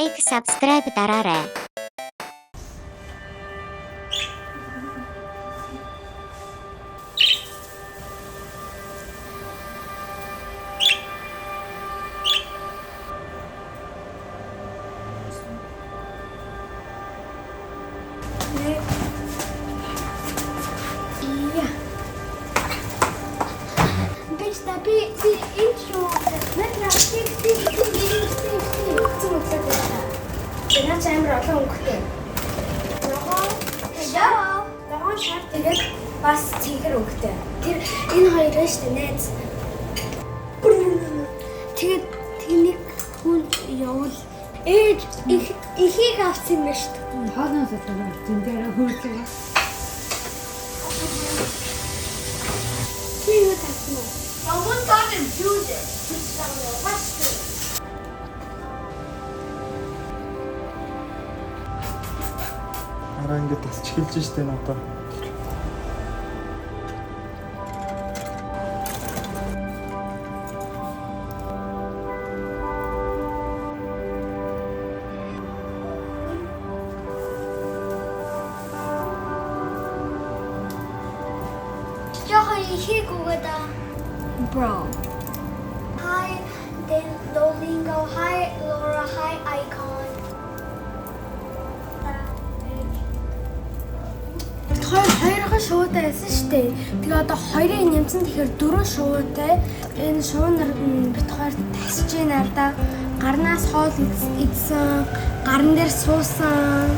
Like, subscribe дараарай. Ия. Бич та би энэ шүү. Над тик тик тик тик тик тик үзсэн байсан. Тэр наач амар олон өнгөтэй. Ногоон, яа. Ногоон шар тэгээд бас цэнхэр өнгөтэй. Тэр энэ хоёр нь шүү дээ найз. Тэгээд тэнийг хүн явуул ээж их ихийг авсан юм байна шүү дээ. Хоолноос төлөө зэн дээр хөрөлөө. Чи юу тавьсан уу? Someone got infused it. Араа ингээд тасч эхэлж штэ надаа. Жохон ихийг өгöd аа. Bro. Hi, then Dolingo. Hi, Laura. Hi, Icon. Хоёр хоёрхан шувуутай байсан шүү дээ. Тэгээ одоо хоёрыг нэмсэн тэгэхээр дөрвөн шувуутай. Энэ шуунар нь бит хоёр тасж гин алдаа. Гарнаас хоол идсэн, гарн дээр суусан.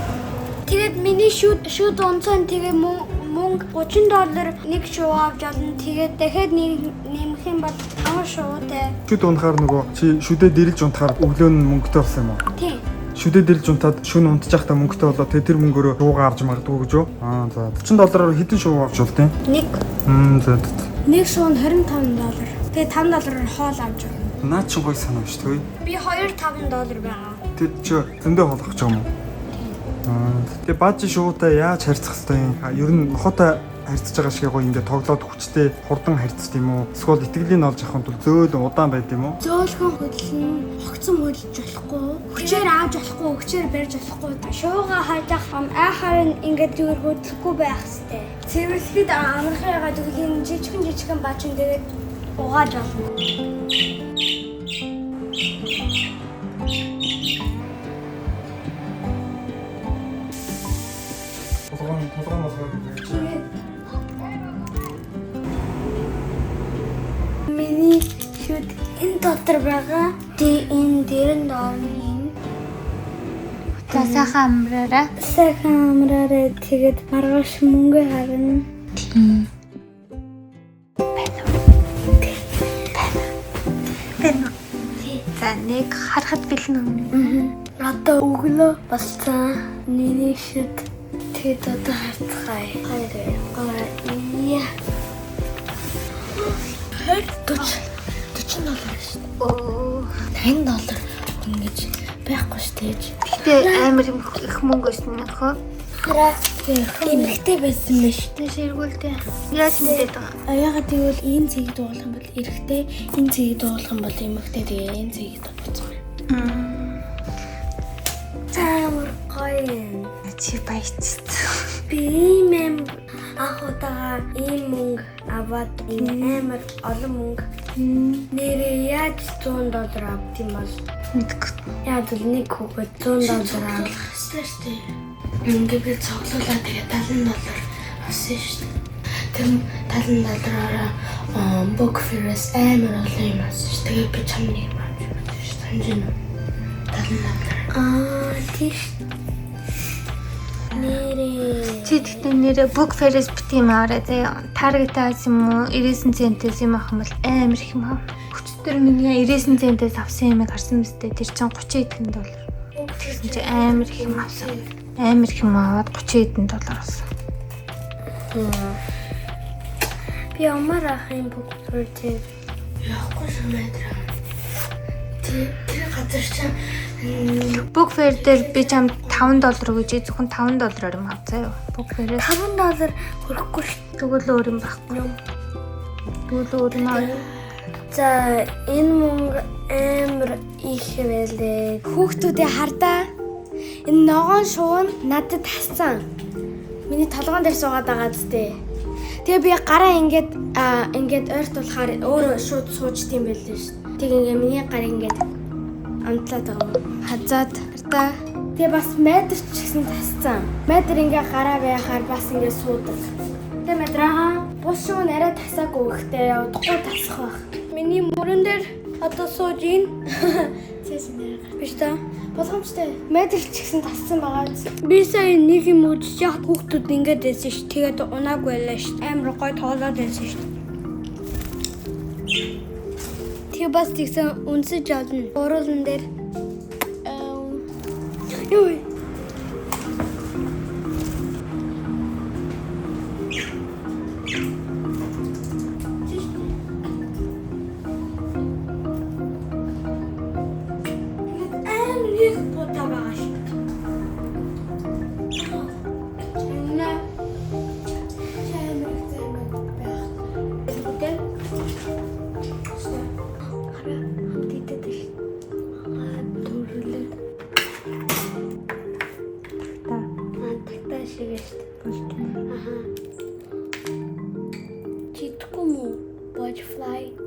Тэгээд миний шүд шүд унцсан тэгээ мөнгө 30 доллар нэг шувуу авч олно. Тэгээд дахиад нэг нэмэх юм бол 5 шувуутай. Шүд унахаар нөгөө чи шүдээ дэрэлж унтахаар өглөө нь мөнгөтэй болсон юм уу? Тийм. Шүдээ дэрэлж унтаад шүн унтчих та мөнгөтэй болоо тэгээ тэр мөнгөөрөө шуугаа авч магадгүй гэж юу? Аа за 30 доллараар хэдэн шуу авч болт юм? Нэг За. Нэг шувуу нь 25 доллар. Тэгээ 5 доллараар хоол авч болно. Наа чи гоё санаа биш үү? би 2 5 доллар байгаа. Тэр чи зөндөө хоол авч байгаа юм уу? Аа тэгээ баажи шуутай яаж харьцах хэвтэй юм? А, ер нь нохотой харьцаж байгаа шиг гоё ингээд тоглоод хүчтэй хурдан харьцдаг юм уу? Эсвэл итгэлийг олж авахын тулд зөөлөн удаан байд юм уу? Зөөлхөн хөдлөн, хогцсон хөдөлж болохгүй, хүчээр авч болохгүй, хүчээр барьж болохгүй. Шууга хайжах айхаар нь ингээд зүгээр хөдлөхгүй байх хэвээр. Цэвэрлэхэд амархан ягаад гэвэл энэ жижигэн жижигэн баачин тэгээд Угааж болно. Толгоон толгоон болгоо гэдэг. Миний шүд энэ дотор байгаа. Тэ энэ дээр нь орно юм. За сайхан амраарай. Сайхан амраарай. Тэгээд маргааш мөнгө харна. Тийм. Байна уу? За нэг харахад бэлэн үү? Одоо өглөө болсон. Миний шүд тэгээд одоо харцгаая. 2 3 яа. 20 40 40 доллар шүү дээ. Оо. 80 доллар ингэж байхгүй шүү дээ. Гэтэ амар их мөнгө өснө нөхөө. Хараа Эмэгтэй байсан байх шүү Тэ ширгүүлтэй. Яаж мэдээд байгаа? дээ. Ягаад гэвэл энэ цэгийг дуулах юм бол эрэгтэй, энэ цэгийг дуулах юм бол эмэгтэй, тэгээ энэ цэгийг дуулсан байна. Амар гоё юм. Чи баяцсан. Би ийм аим анх удаага ийм мөнгө аваад ийм амар олон мөнгө нэрээ яаж 100 доллар авд юм бол Мэдгүй. яаж л нэг хүүхэд 100 доллар авах Хэвээр шүү дээ. Ингээ би цоглуулаад тэгээ 70 доллар авсан шүү дээ. Тэр 70 доллараараа book fair-ээс амар олон юм авсан шүү. Тэгээ би чам нэг юм авч өгсөн шүү. Санаж байна уу? 70 доллар. Аа тийш нэрээ Чи тэгтээ нэрээ book fair-ээс бит юм аваарай заяа. Target-аас юм уу, 99 центээс юм авах юм бол амар их юм аа. Өчтөр миний 99 центээс авсан юмыг харсан мэт тэр чинь 30 хэдэн доллар. Тэгсэн чи амар их юм авсан. Амар их юм аваад 30 хэдэн доллар болсон. Би ямар ах юм book fair тэр Явахгүй шүү мэдрээ. Тэр газар чинь Book fair дээр би чам 5 доллар өгч зөвхөн 5 доллараар юм авцаа юу. Book fair-ээс 5 доллар хүрэхгүй шүү. тэгвэл өөр юм байхгүй. Тэгвэл өөр юм авъя. За энэ мөнгө Амар их байлээ. Хүүхдүүдээ хардаа. Энэ ногоон шувуу нь надад тассан. Миний толгоон дээр суугаад байгаа зү. Тэгээ би гараа ингээд ингээд ойртуулахаар өөрөө шууд сууждсан байлээ шүү. Тэг ингээ миний гар ингээд амтлаад байгаа юм. Хазаад хардаа. Тэгээ бас майдар ч гэсэн тасцсан. Майдар ингээ гараа байхаар бас ингээ суудаг. Тэгээ майдраа бус шуу нарай тасаагүй ихтэй удахгүй тасах байх. Миний мөрөн дээр одоо сууж ийн. Цээс нэрээ гар. Биш та. Болгоомжтой. Майдар ч гэсэн тассан байгаа. Би сая нэг юм үзэж яхад хүүхдүүд ингээд байсан ш. Тэгээд унаагүй байлаа ш. Амар гой тоглоод байсан ш. Тэгээ бас тэгсэн үнсэж олно. Уруулан дээр юу вэ? Тэгээд амар их будаа байгаа ш. Нэ. Амар их займаг байх. Тэгээд хараа хамт идэт ш. Төрөлөд. Та Тагтаа шиг ш. болж байна. Аха. Читгэв мүү? Butterfly.